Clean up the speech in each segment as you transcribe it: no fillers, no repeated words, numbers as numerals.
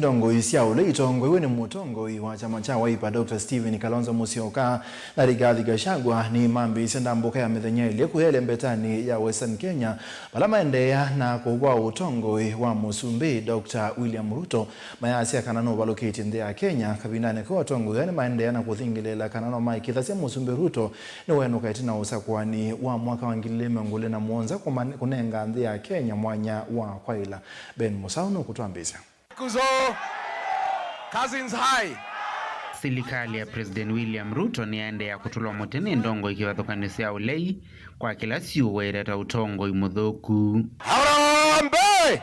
Ndongoi sya ule itongoiwe ni mutongoi wa chama cha Wiper Dr. Stephen Kalonzo Musyoka na Rigathi Gachagua ni mambisye ndambuka ya mithenya ili kuhele mbetani ya Western Kenya bala maendeea na kugwa utongoi wa musumbi Dr. William Ruto mayasya kana no balukiti nthi ya Kenya kavindani kwa utongoi ni maendeea na kuthingilela kana no maikithasya musumbi Ruto ni wenuka itina usakuani wa mwaka wa 2027 kunenga nthi ya Kenya mwanya wa kwaila. Ben Musau nukutwambisya. Kuzo, Cousins High. Silikali ya President William Ruto niende ya kutulwa mutene ndongo ikivathukanio ulei kwa kila siuwere ta utongoi muthuku. Harambee!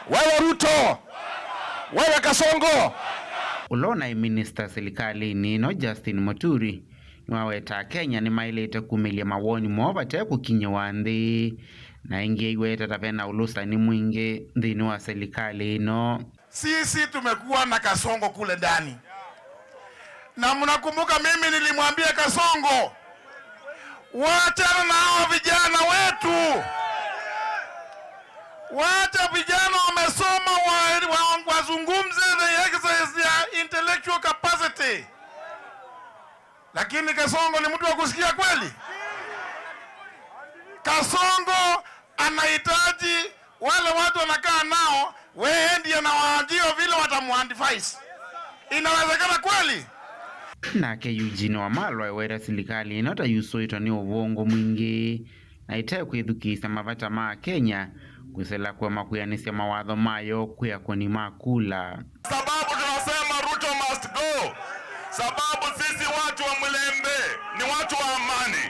Wewe Ruto, wewe Kasongo. Ulona minister silikalini no Justin Muturi niwaweta Kenya nimailite kumilia mawoni moo vate kukinyiwa nthi na ingi iweta ta vena ulusani mwingi nthini wa selikali ino. Sisi tumekuwa na Kasongo kule ndani, na mnakumbuka mimi nilimwambia Kasongo, wachana na hao vijana wetu, wacha vijana wamesoma wazungumze, they exercise their intellectual capacity. Lakini Kasongo ni mtu wa kusikia kweli? Kasongo anahitaji wale watu wanakaa nao, wewe ndiye anawaajia vile watamuadvise. Inawezekana kweli? Nake Eugene Wamalwa ewera silikali ino ta yusuitwe ni uvungu mwingi na ite kwithukisya mavata ma Kenya kwisila kwema kwianisya mawatho mayo kwi akuni ma kula. Sababu tunasema Ruto must go, sababu sisi watu wa Mlembe ni watu wa amani.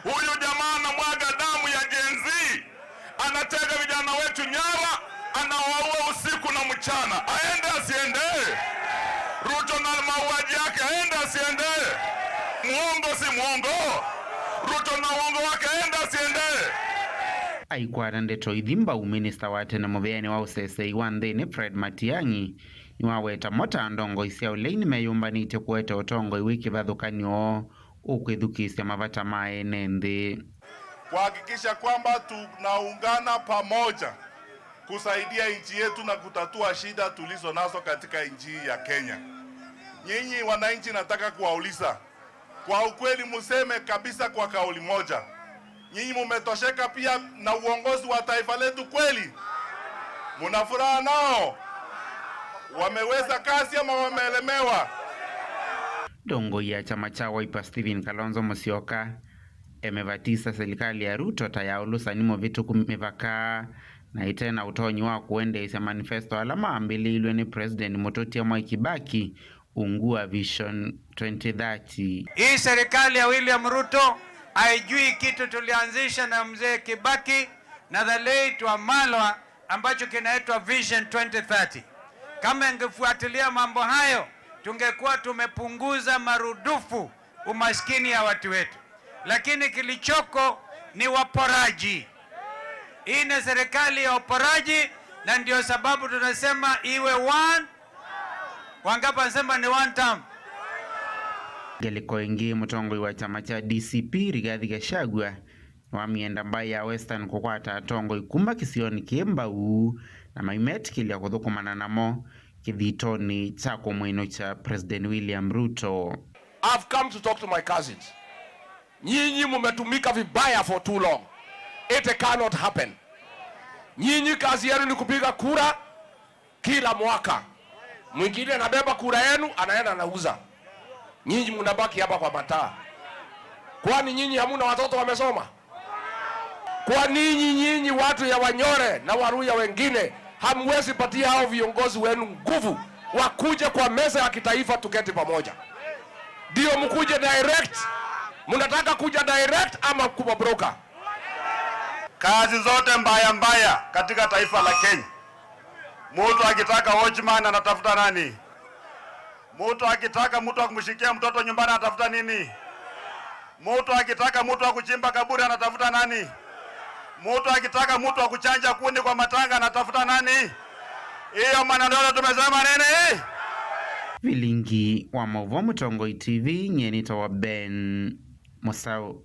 Huyu jamaa anamwaga damu ya Gen Z, anatega vijana wetu nyara, anawaua usiku na mchana. Aende asiende? Ruto na mauaji yake, aende asiende? Muongo si muongo? Ruto na uongo wake, aende asiende? Aikwata ndeto ithi mbau minista wa tene muveani wa usesei wa nthini Fred Matiang'i niwaweta mota ndongoi sya ulei nimeyumbanitye kuete utongoi wi kivathukanio ukwithukisya mavata ma ene nthi, kuhakikisha kwamba tunaungana pamoja kusaidia nchi yetu na kutatua shida tulizo nazo katika nchi ya Kenya. Nyinyi wananchi, nataka kuwauliza kwa ukweli, museme kabisa kwa kauli moja, nyinyi mumetosheka pia na uongozi wa taifa letu kweli? Muna furaha nao? Wameweza kazi ama wameelemewa? Ndongoi ya chama cha Wiper Stephen Kalonzo Musyoka emevatisa serikali ya Ruto ta ya ulusani muvituku mivaka na itena utonyi wa kuendeesya manifesto ala maambililwe ni President Mututia Mwai Kibaki ungua Vision 2030. Hii serikali ya William Ruto haijui kitu tulianzisha na mzee Kibaki na the late Wamalwa ambacho kinaitwa Vision 2030. Kama ingefuatilia mambo hayo, tungekuwa tumepunguza marudufu umaskini ya watu wetu, lakini kilichoko ni waporaji. Hii ni serikali ya waporaji, na ndio sababu tunasema iwe one. Wangapi wanasema ni one term? Ngaliko ingi mutongoi wa chama cha DCP Rigathi Gachagua niwamienda mbai ya Western kukwata atongoi kuma kisioni ki mbau na maimetikilya kuthukumana namo kithitoni cha kumwino cha President William Ruto. I've come to talk to my cousins. Nyinyi mumetumika vibaya for too long. It cannot happen. Nyinyi kazi yenu ni kupiga kura kila mwaka. Mwingine anabeba kura yenu anaenda anauza. Nyinyi mnabaki hapa kwa mataa. Kwani nyinyi hamuna watoto wamesoma? Kwa nini nyinyi watu ya Wanyore na Waluhya wengine hamwezi patia hao viongozi wenu nguvu wakuje kwa meza ya kitaifa tuketi pamoja? Ndio mkuje direct. Mnataka kuja direct ama kuwa broker? Kazi zote mbaya mbaya katika taifa la Kenya, mtu akitaka watchman anatafuta nani? Mtu akitaka mtu akumshikia mtoto nyumbani anatafuta nini? Mtu akitaka mtu akuchimba kaburi anatafuta nani? Mtu akitaka mtu akuchanja kuni kwa matanga anatafuta nani? Hiyo maneno tumesema nini? Vilingi wa Mauvoo Mutongoi TV nyenita wa Ben Musau.